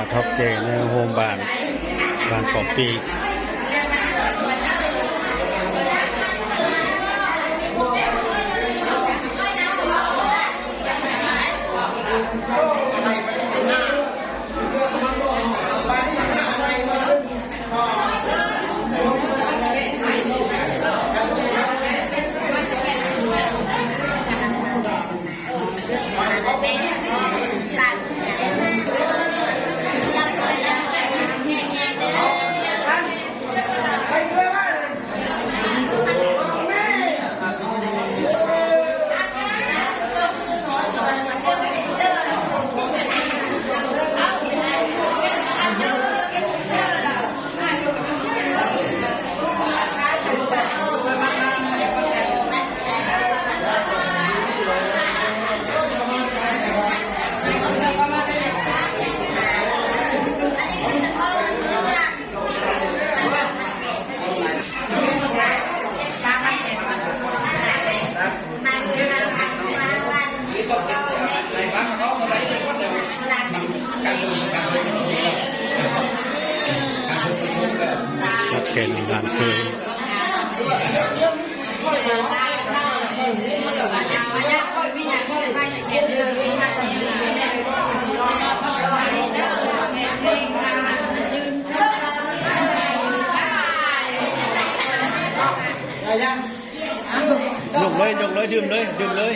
ເຖົ້າແກ່ໃນໂຮມບ້ານ ບ້ານກອກປີກ. ຮັກແຄນດ້ານເຄີຍ. ຍົກເລີຍ ຍົກເລີຍ ດື່ມເລີຍ ດື່ມເລີຍ.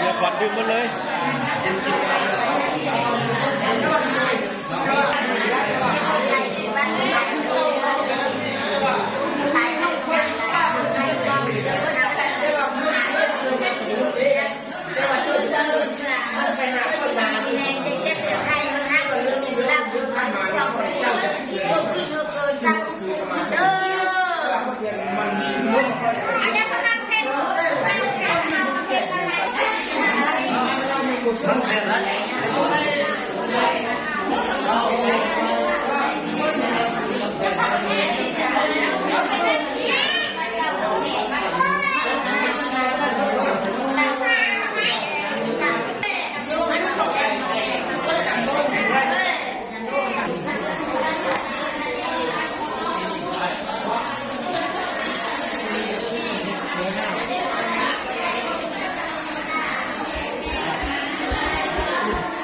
ດຽວຂວັນດື່ມໝົດເລີຍ. ເ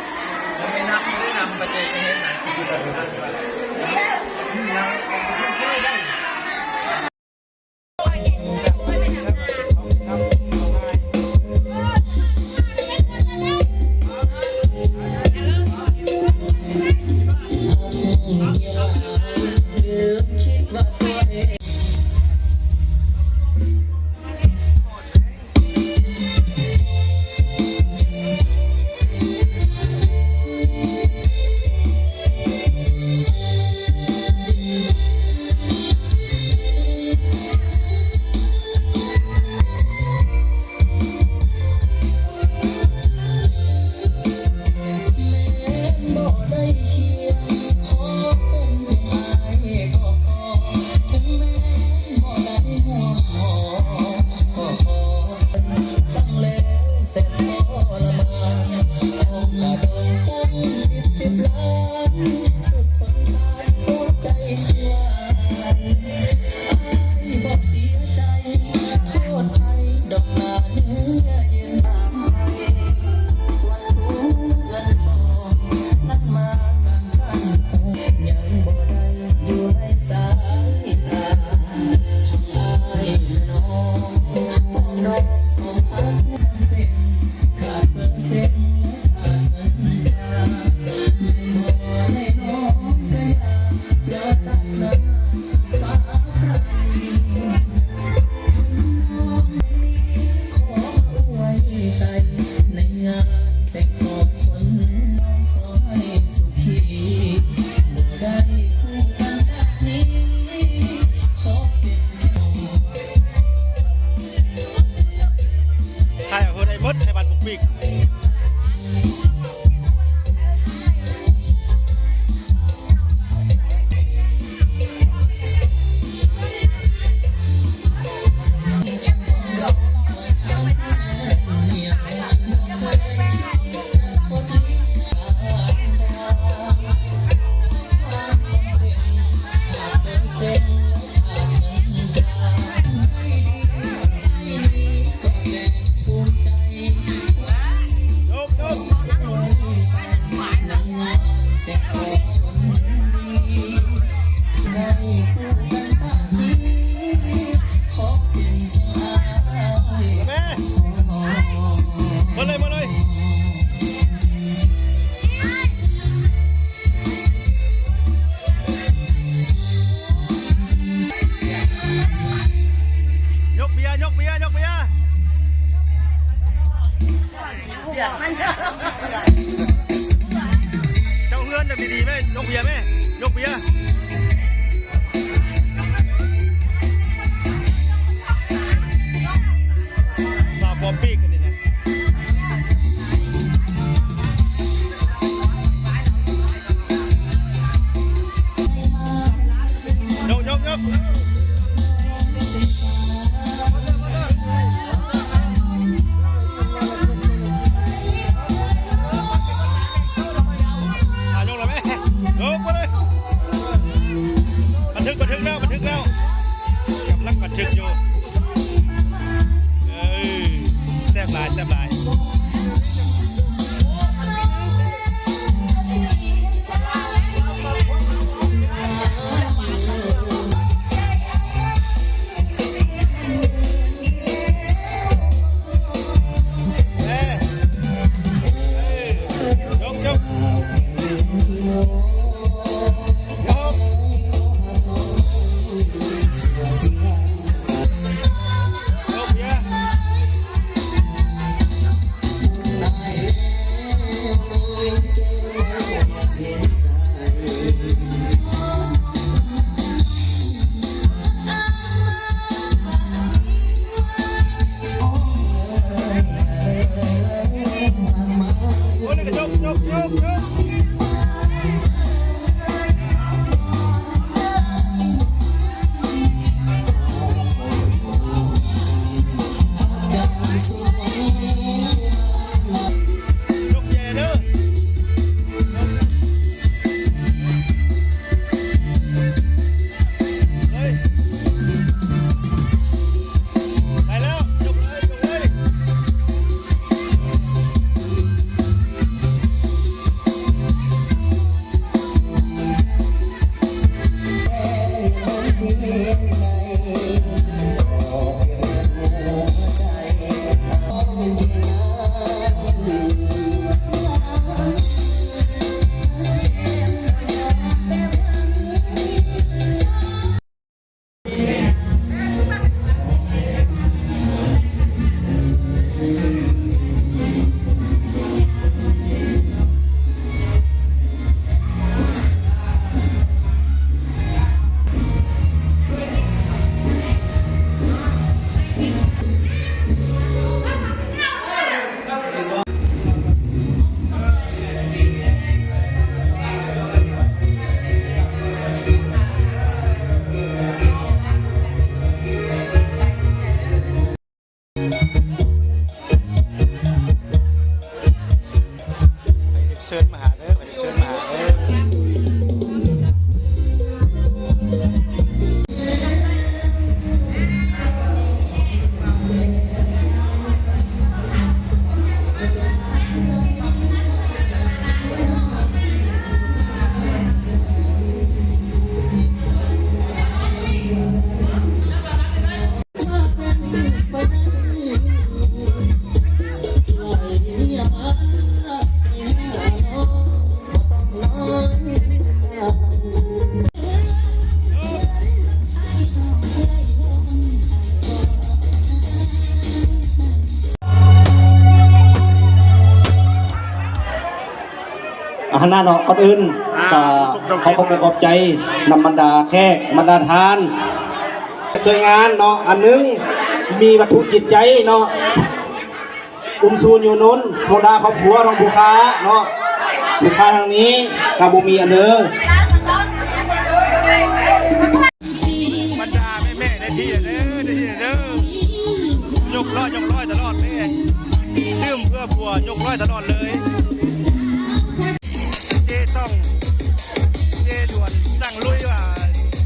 ຍົກເບຍ ຍົກເບຍ ເຈົ້າເຮືອນ ຈັກດີໆແມ່ ຍົກເບຍແມ່ ຍົກເບຍ ສາວພໍປີກອັນນີ້ນະ. ຍົກ ຍົກ ຍົກ ອ່າ ຍົກແລ້ວແມ່ ຍົກມາເລີຍ ບັນທຶກ ບັນທຶກແລ້ວ ບັນທຶກແລ້ວ ກຳລັງບັນທຶກຢູ່. ເອີ ແຊບຫຼາຍ ແຊບຫຼາຍ. ເຊີນມາຫາເດີ ເຊີນມາຫາເດີ. ອ່າ ຫັ້ນນະເນາະ ກ່ອນອື່ນ ອ່າ ກໍຂໍຂອບໃຈນຳບັນດາແຂກ ບັນດາທ່ານ ຊ່ວຍງານເນາະ ອັນໜຶ່ງມີວັດຖຸຈິດໃຈເນາະ ອຸມຊູນຢູ່ນຸນ ບັນດາຄອບຄົວຂອງຜູ້ຄ້າເນາະ ຜູ້ຄ້າທາງນີ້ກໍບໍ່ມີອັນເດີ. ບັນດາແມ່ໆ ໄດ້ທີ່ແລ້ວເດີ ໄດ້ທີ່ແລ້ວເດີ ຍົກຮ້ອຍ ຍົກຮ້ອຍຕະຫຼອດແມ່ ດື່ມເພື່ອຜົວ ຍົກຮ້ອຍຕະຫຼອດເລີຍ. ເຈຕ້ອງ ເຈດ່ວນ ສັ່ງລຸຍວ່າ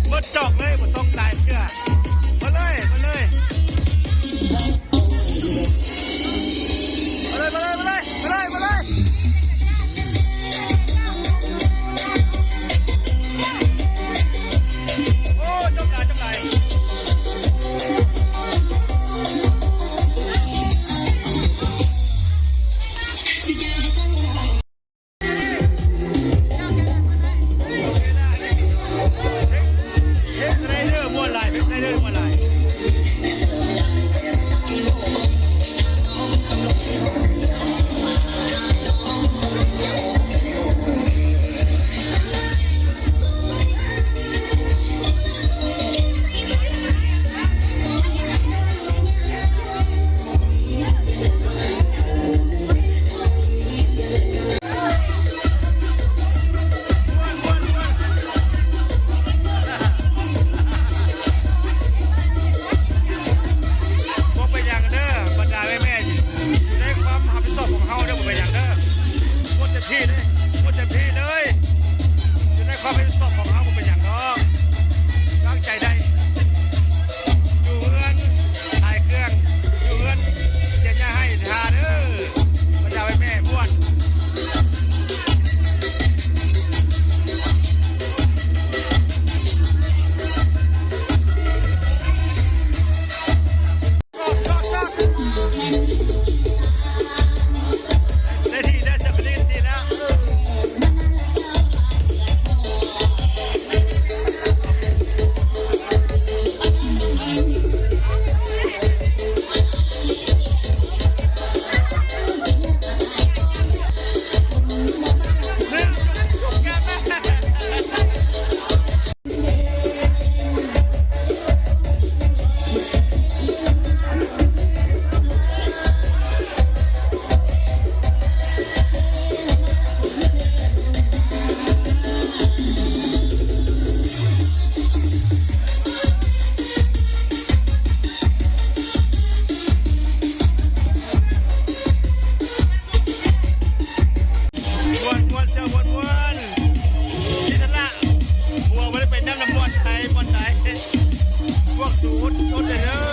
ໝົດຈອກເລີຍ ບໍ່ຕ້ອງຕາຍເທື່ອ ມາເລີຍ ມາເລີຍ. ມາເລີຍ ມາເລີຍ ມາເລີຍ ມາເລີຍ ມາເລີຍ. ໂອ້ ຈົບຫຼາຍ ຈົບຫຼາຍ. ເຮັດໄດ້ເດີ ມ່ວນຫຼາ ອົດທົນເດີ